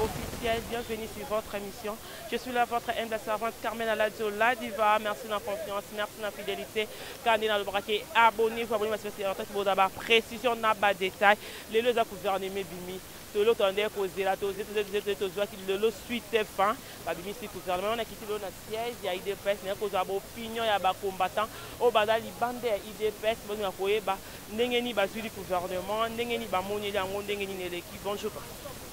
Officiel, bienvenue sur votre émission. Je suis là, votre humble servante Carmen Aladio, la diva. Merci de la confiance, merci de la fidélité. Quand on a le braquet, abonnez-vous, abonnez-vous, parce que vous avez précision, n'a pas détail. Les deux gouvernement bimi. Tolo tondé kozela tozwaki lelo suite fin babimisi gouvernement nakiti lelo na siège ya UDPS naye kozwa baopinion ya bacombattant oyo baza libanda ya UDPS bolinga koyeba ndenge nini bazwili gouvernement, ndenge nini bamoneli yango, ndenge nini eleki. Bonjour.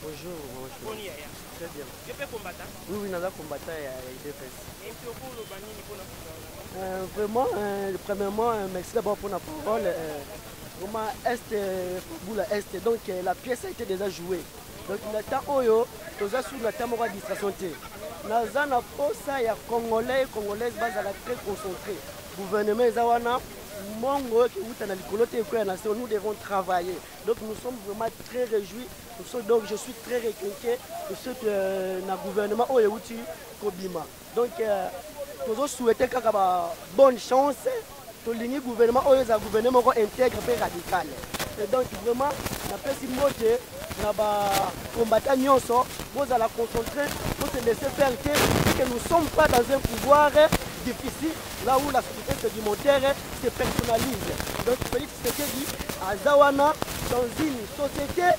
Bonjour, bonjour. Boni yaya? Très bien. Yo mpe combattant? Oui, naza combattant ya UDPS. Et puis okoloba nini mpona gouvernement? Vraiment, premièrement, merci d'abord pour la parole. Vraiment, Est, Boula Est, donc la pièce a été déjà jouée. Donc, na temps oyo, toza sur na temps moko ya distraction te. Naza na posa ya Congolais, Congolaise bazala très concentré. Gouvernement eza wana, mbongo oyo ekewuta na likolo te ekoya na se, nous devons travailler. Donc nous sommes vraiment très réjouis. Nous sommes, donc je suis très requinqué de ce que na gouvernement oyo euti kobima. Donc tozo souhaiter kaka ba bonne chance. Tolingi gouvernement oyo eza gouvernement moko intègre mpe radical. Et donc vraiment napesi mbote na ba combattant nyonso, bozala concentré, faut se laisser faire te, que nous sommes pas dans un pouvoir difficile là où la société sédimentaire se personnalise. Donc Félix Tshisekedi aza wana dans une société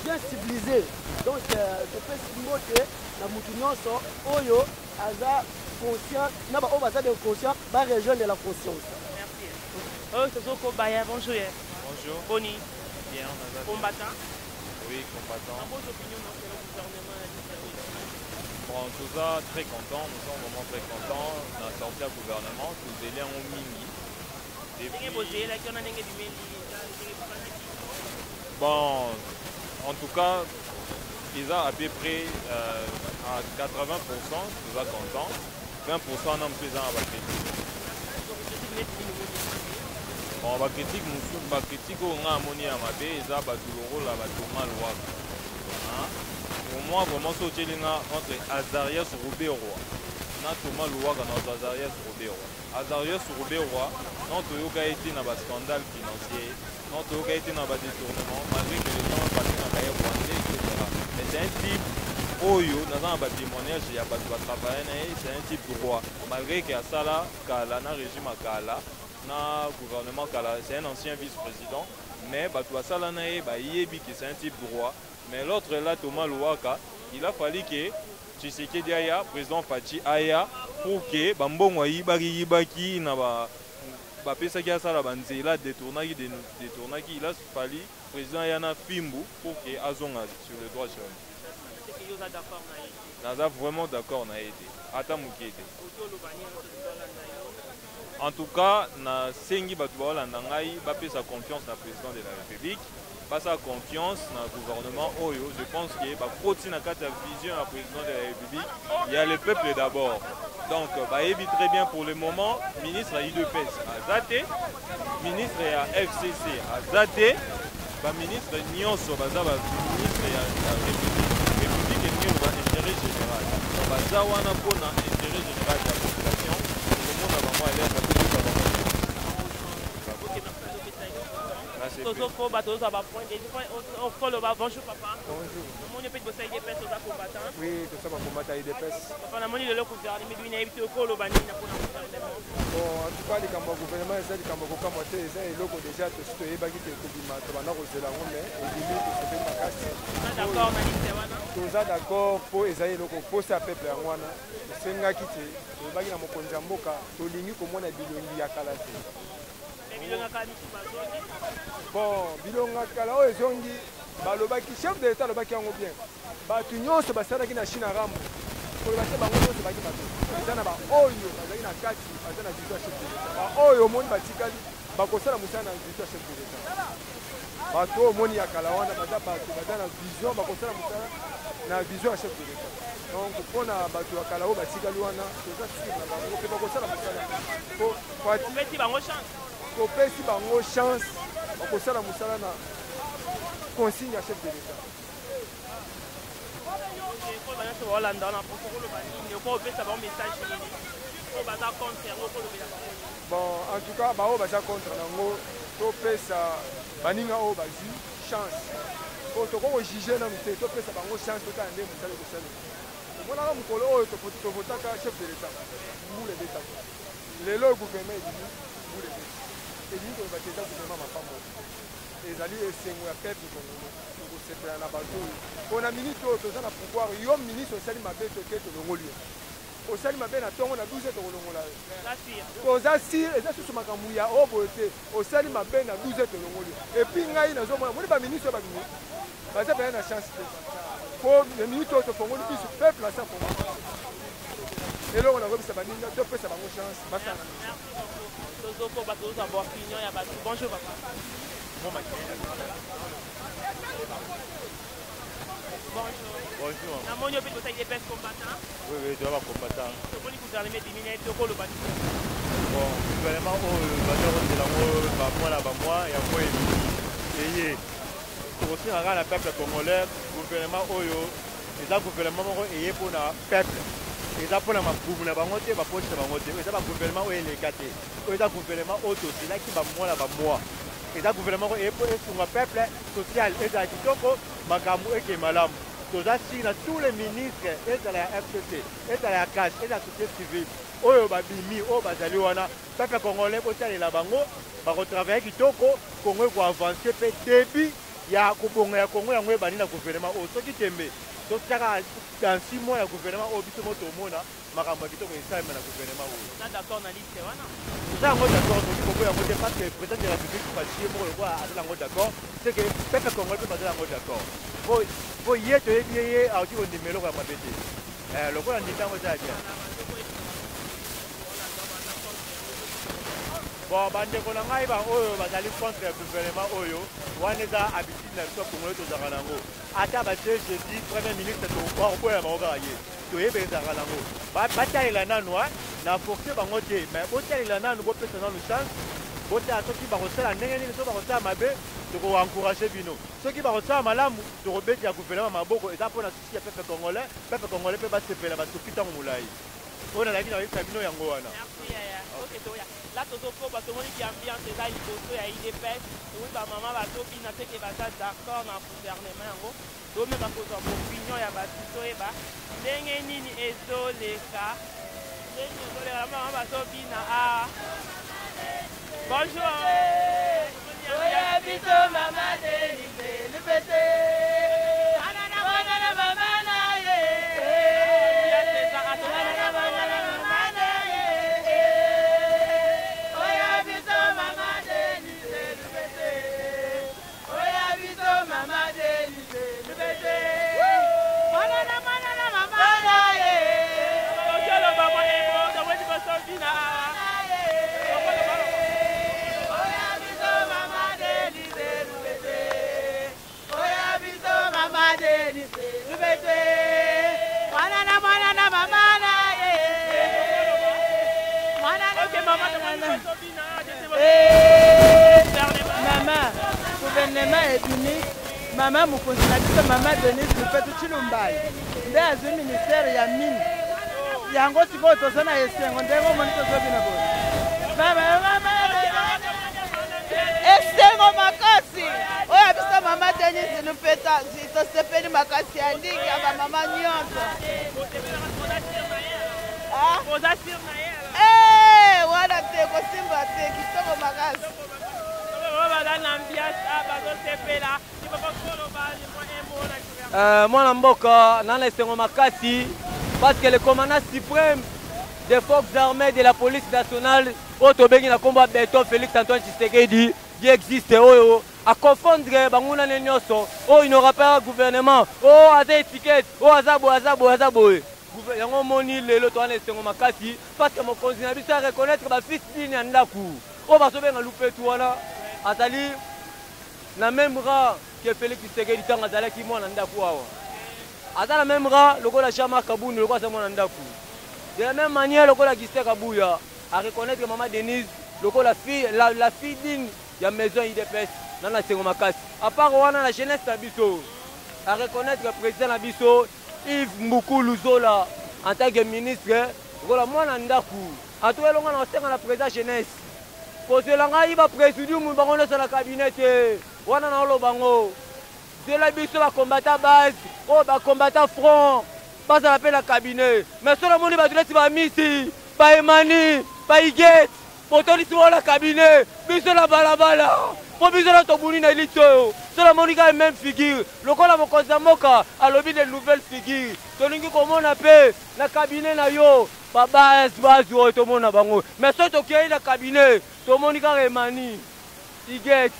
bien civilisée. Donc topesi mbote na mutu nyonso oyo aza conscient, na ba oyo baza de conscient, ba rejoindre la conscience. Merci. Oh, Tozoko Baya, bonjour. Bonjour. Boni. Bien, on a Combattant. Oui, combattant. Dans vos opinions, non, c'est le gouvernement a dit. Bon, tout ça, très content, nous sommes vraiment très contents. On a sorti au gouvernement, tous les liens ont mingi. Et puis, bon, en tout cas, ils ont à peu près à 80%, nous sommes contents. 20% non plus en critique. Bon, ba critique musu, ba critique oyo nga amoni ya mabe eza bato lokola bato Malwaka. Hein? Pour moi, vraiment, so otyeli nga entre Azarias Ruberwa na Thomas Luwaka, na Azarias Ruberwa. Azarias Ruberwa, non toyoka ye te na bascandale financier, non toyoka ye te na badétournement, malgré que les gens balingaka ye rwandais, etc. Mais c'est un type oyo naza na batémoignage ya bato batravaille na ye, c'est un type droit, malgré que asala kala na régime ya kala, na gouvernement kala, c'est un ancien vice-président, mais bato basala na ye bayebi que c'est un type droit. Mais l'autre là, Thomas Luwaka, il a fallu que Tshisekedi aya, président Fatshi aya, pour que bambongo ayibaki yibaki na ba bapesaki asala banzela, détournaki, détournaki, il a fallu président aya na fimbu pour que azonga sur le droit chemin. Naza vraiment d'accord na ye te, ata moke te. En tout cas, nasengi bato baolanda ngai bapesa confiance na président de la République, basala confiance na gouvernement oyo. Je pense que bakoti na kati ya vision ya président de la République, il y a le peuple d'abord. Donc bayebi très bien, pour le moment, ministre ya UDPS aza te, ministre ya FCC aza te, baministre nyonso baza baministre ya République. République elingi eloba intérêt général. Donc baza wana mpona intérêt général ya population. Tokomona bango alerte, topesa bango. Tozokoba, tozozwa bapoint de okoloba. Bonjour papa. Bonjour. Namoni mpe liboso ya UDPS, oza combattant? Oui, toza bacombattant ya UDPS. Papa, namoni lelo gouvernement bino, nayebi te okoloba nini na mpona gouvernement? Bon, en tout cas, likambo ya gouvernement eza likambo ya kokamwa te, eza eloko déjà tosi toyebaki te ekobima, tobanda kozela yango, mais ebimi, tosepeli makasi. Oza d'accord na liste wana? Toza d'accord mpo ezali eloko posa ya peuple. Yango wana tosengaki te, tolobaki na mokonzi ya mboka, tolingi komona bilongi ya kala te. Bilongaka misusu bazongi. Bon, bilonga kala oyo ezongi, balobaki, chef de l'État alobaki yango bien, bato nyonso basalaki na Chine Rambo, koloba te bango nyonso baki mabe. Eza na baoyo bazalaki na kati, baza na vision ya chef de l'État. Baoyo omoni batikali bakosala mosala na vision ya chef de l'État. Bato oyo omoni ya kala wana baza bato baza na vision, bakosala mosala na vision ya chef de l'État. Donc mpona bato ya kala oyo batikali wana, toza sûr na bango mpe bakosala mosala po Opesi bango chance? Topesi bango chance, bakosala mosala na consigne ya chef de l'État. Koloba nyonso baolanda wana, mposo koloba nini? Oko opesa bango message nini oyo baza contre yango? Okolobela bango nini? Bon, en tout cas baoyo baza contre nango, topesa baninga oyo bazwi chance, po tokoki kojuge nanu te, topesa bango chance, totala nde mosala ekosalema. Omonaka mokolo oyo tovotaka chef de l'État, mbula ebetaka. Lelo oyo gouvernement ebimi, mbula ebeti. Elingi koloba te eza gouvernement mapamboli, ezali esengo ya peuple congolais. Tokosepela na bato oyo mpo na minute oyo toza na pouvoir. Yo ministre osali mabe, toke tolongoli yo. Osali mabe na ntongo na 12, tokolongola yo. Toza sûr, eza susu makambo ya oyo boye te. Osali mabe na 12, tolongoli yo. Et puis ngai nazomona moni baministre oyo babimi baza mpenza na chance te, po na minute oyo tofongoli biso, peuple asa fongoli biso. Eloko nakobisa baninga, topesa bango chance basala. Tozokoba, tozozwa baopinion ya bato. Bonjour papa. Bonjour. Bonjour. Namoni yo mpe tosali UDPS combattant. Oui, toza bacombattant. Tomoni gouvernement ebimi na ye, tokoloba nini? Bon, gouvernement oyo baza kozela yango bamwa na bamwa, yango ebimi eye. Tokosenga kaka na peuple congolais, gouvernement oyo eza gouvernement moko eye mpona peuple, eza mpona mabumu na bango te, bapoche na bango te. Oyo eza bagouvernement oyo eleka te. Oyo eza gouvernement oyo tozelaki bamwa na bamwa. Eza gouvernement moko eye mpo esunga peuple, social ezala kitoko, makambo eke malamu. Toza sûr na tous les ministres, ezala ya FCC, ezala ya CACH, ezala société civile, oyo babimi, oyo bazali wana, peuple congolais botalela bango, bakotravaille kitoko, Congo ekoavance. Mpe début ya kobonga ya Congo yango ebandi na gouvernement oyo. Soki tembe, totiaka dans 6 mois ya gouvernement oyo, biso mo tomona makambo ya kitoko esalema na gouvernement oyo. Oza d'accord na liste wana? Toza yango d'accord, tokoki koboya yango te, parce que président de la République Fatshi moko lokola aza yango d'accord, c'est que peuple congolais mpe baza yango d'accord, po ye toyebi ye, ye akoki kondima eloko ya mabe te. Lokola ndimi yango, eza ya bien. Bon, bandeko na ngai baoyo bazali contre ya gouvernement oyo wana, eza habitude na biso ya congolais, tozalaka nango. Ata batie jeudi premier ministre, bakoboya bango kaka. Ye toyeba ezalaka nango. Batalela nanu, na force bango te, mais botalela nanu, bopesa nanu chance, botala soki bakosala ndenge nini. Soki bakosala mabe, tokoencourage bino. Soki bakosala malamu, tokobetela gouvernement maboko. Eza mpona souci ya peuple congolais, peuple congolais mpe basepela, basuki ntango molai. Oyo nazalaki na koyebisa bino yango wana. Merci yaya. Ok, toya la, tozokoba. Tomoni ki ambiance eza liboso ya UDPS. Tomoni bamama bazobina teke, baza d'accord na gouvernement yango. Tomeka kozwa opinion ya bato, toyeba ndenge nini ezoleka, ndenge ezoleka. Mama bazobina. Ah, bonjour. Oya biso mama Denise Lupete. Mwana mama na ye. Mwana mama na ye. Oya biso mama Denise Lupete. Oya biso mama Denise Lupete. Mwana na mama na ye. Okoloba mwa emo, tomoni bazobina. Oya biso mama Denise Lupete. Oya biso mama Denise Lupete. Mwana na mwana na mama na ye. Mwana na Ok mama, tomoni na. bazobina. Eh, mama, gouvernement ebimi, mama mokonzi na biso, mama Denise Lupetu Tshilumbayi, nde azwi ministère ya mine. Yango sikoyo toza na esengo ndenge omoni tozobina boye. Mama, mama, esengo makasi oyo biso mama Denise Lupeta, tosepeli makasi ya ligue ya bamama nyonso. Ah? Oza sûr na ye? Eh, wana te, kosimba te, kitoko makasi. Baza na ambiance, bazosepela. Papa, koloba mwa un mot na gouvernement. Mwana mboka na esengo makasi parce que le commandant suprême des forces armées, de la police nationale, oyo tobengi na nkombo ya Beton, Félix Antoine Tshisekedi qui existe, oyo aconfondre banguna ne nyonso oyo il n'aura pas gouvernement oyo aza étiquette, oyo aza boye, aza boye, aza boye. Yango omoni lelo toza na esengo makasi parce que mokonzi na biso areconnaître bafils dini ya ndako oyo bazobenga Lupetu wana, azali na même rang que Félix Tshisekedi ntango azalaki mwana ndako awa. Aza na même rang lokola Jean-Marc Kabund, lokola aza mwana ndako. De la même manière lokola Gustin Kabuya areconnaître mama Denise lokola fille, la fille digne ya maison UDPS, na esengo makasi. À part wana, na jeunesse na biso areconnaître président na biso Yves Mbukulu Zola en tant que ministre lokola mwana ndako. En tout cas, elonga na kosenga na président jeunesse kozwela ngai ba présidium bango nyonso na cabinet te wana naoloba ngo zela biso ba combattant base oyo ba combattant front bazala mpe na cabinet. Mais so namoni bato neti bamisi, baemani, baigete, botolisi bango na cabinet, biso na balabala, mpo biso na tobuni na elite oyo. So namoni kaka même figure, lokola mokonzi ya mboka alobi de nouvelle figure, tolingi komona mpe na cabinet na yo babase base oyo tomona bango. Mais so tokei na cabinet, tomoni kaka emani, iget,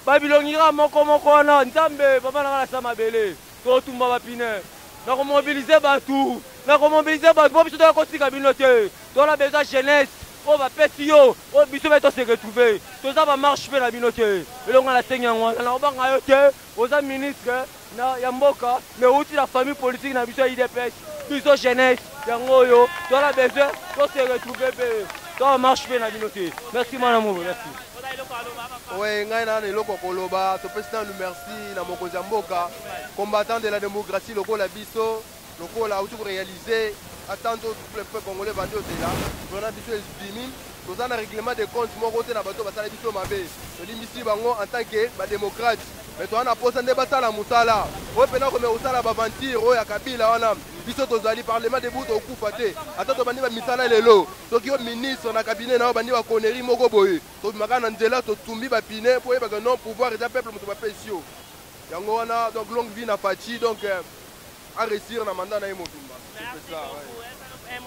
babilongi kaka moko moko wana. Nzambe, papa nanga, nasa mabele, totumba bapine, nakomobilize bato, nakomobilize bato, mpo biso toya kotika bino te. Toza besoin jeunesse oyo bapesi yo, oyo biso mpe tose retrouve. Toza bamarche mpe na bino te. Elonga nasengi yango wana, nakobanga yo te. Oza ministre na ya mboka, mais outi na famille politique na biso ya UDPS. Biso jeunesse yango oyo toza besoin tose retrouve mpe toza bamarche mpe na bino te. Merci mwana mobo, merci. Oui, ngai na eloko koloba. Topesi nanu merci na mokonzi ya mboka, combattant de la démocratie lokola biso, lokola auti koréaliser attente oyo le peuple congolais bandi ozela. Vraiment, biso ebimi, toza na règlement de compte moko te na bato basala biso mabe. Tolimbisi bango en tant que badémocrate, mais toza na posa nde basala mosala oyo mpena komeka kosala baventure oyo ya Kabila wana. Biso tozali parlement debout, tokufa te. Ata tobandi bamisala lelo, soki yo ministre na cabinet na yo bandi baconnerie moko boye, tobimaka na nzela, totumbi bapine, mpo oyebaka non, pouvoir eza peuple moto bapesi yo yango wana. Donc longue vie na Fatshi, donc a réussir na mandat na ye mobimba. C'est ça, ouais.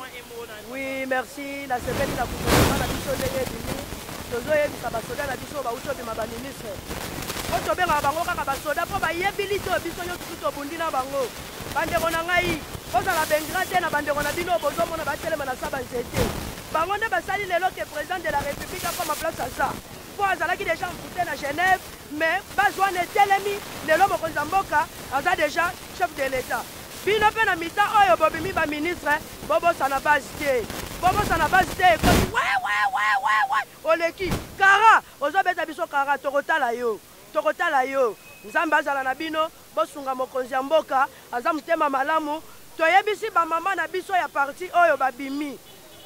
Oui, merci. Nasepeli na gouvernement na biso ndenge ebimi. Tozoyebisa basoda na biso bauti obima baministre, po tobengaka bango kaka basoda mpo bayebili te. Biso nyonso tu tobundi na bango. Bandeko na ngai, bozala baingrats te na bandeko na bino. Bozomona batelema na sa banzete, bango nde basali lelo ke président de la République akoma place aza, mpo azalaki déjà envoûté na Genève, mais bazwa na etelemi. Lelo mokonzi ya mboka aza déjà chef de l'État. Bino mpe na mita oyo bobimi baministre, bobosana base te, bobosana base te. Ekomi wewewewewe, oleki kara, ozobeta biso kara, tokotala yo, tokotala yo. Nzambe azala na bino, bosunga mokonzi ya mboka, aza motema malamu. Toyebisi bamama na biso ya parti oyo babimi,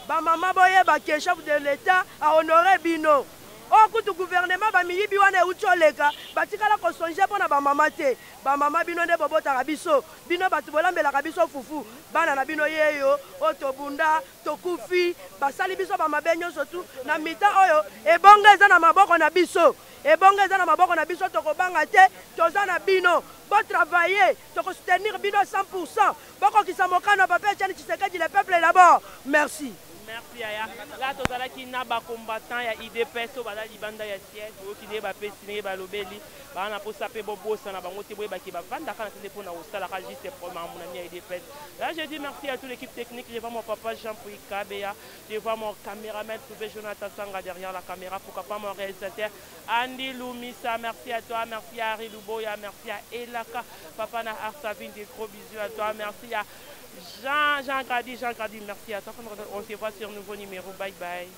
bamama, boyeba ke chef de l'État ahonore bino. Oyo kutu gouvernement bamiyibi wana euti oleka, batikala kosonge mpo na bamama te. Bamama, bino nde bobotaka biso, bino bato bolambelaka biso fufu. Bana na bino yeyo oyo tobunda, tokufi, basali biso bamabe nyonso tu. Na mita oyo ebonga eza na maboko na biso, ebonga eza na maboko na biso. Tokobanga te, toza na bino. Botravaille, tokosoutenir bino 100. Bokokisa mokano papa Etienne Tshisekedi, le peuple d'abord. Merci. Merci yaya. La tozalaki na bacombattant ya UDPS oyo baza libanda ya siège. Boyoki ndenge bapesi, ndenge balobeli. Baa na mposa mpe bobosana bango te. Boyebaki bavandaka na tende mpona kosalaka juste makambo na mi ya UDPS. Là, je dis merci à toute l'équipe technique. Je vois mon papa Jean Pouy Kabea, je vois mon caméraman Trouvé Jonathan Sanga derrière la caméra, pourquoi pas mon réalisateur Andy Lumisa. Merci à toi, merci à Harry Luboya, merci à Elaka papa na Arsavine, des gros bisous à toi. Merci à Jean Jean Grady, Jean Grady, merci à toi. On se voit sur un nouveau numéro. Bye bye.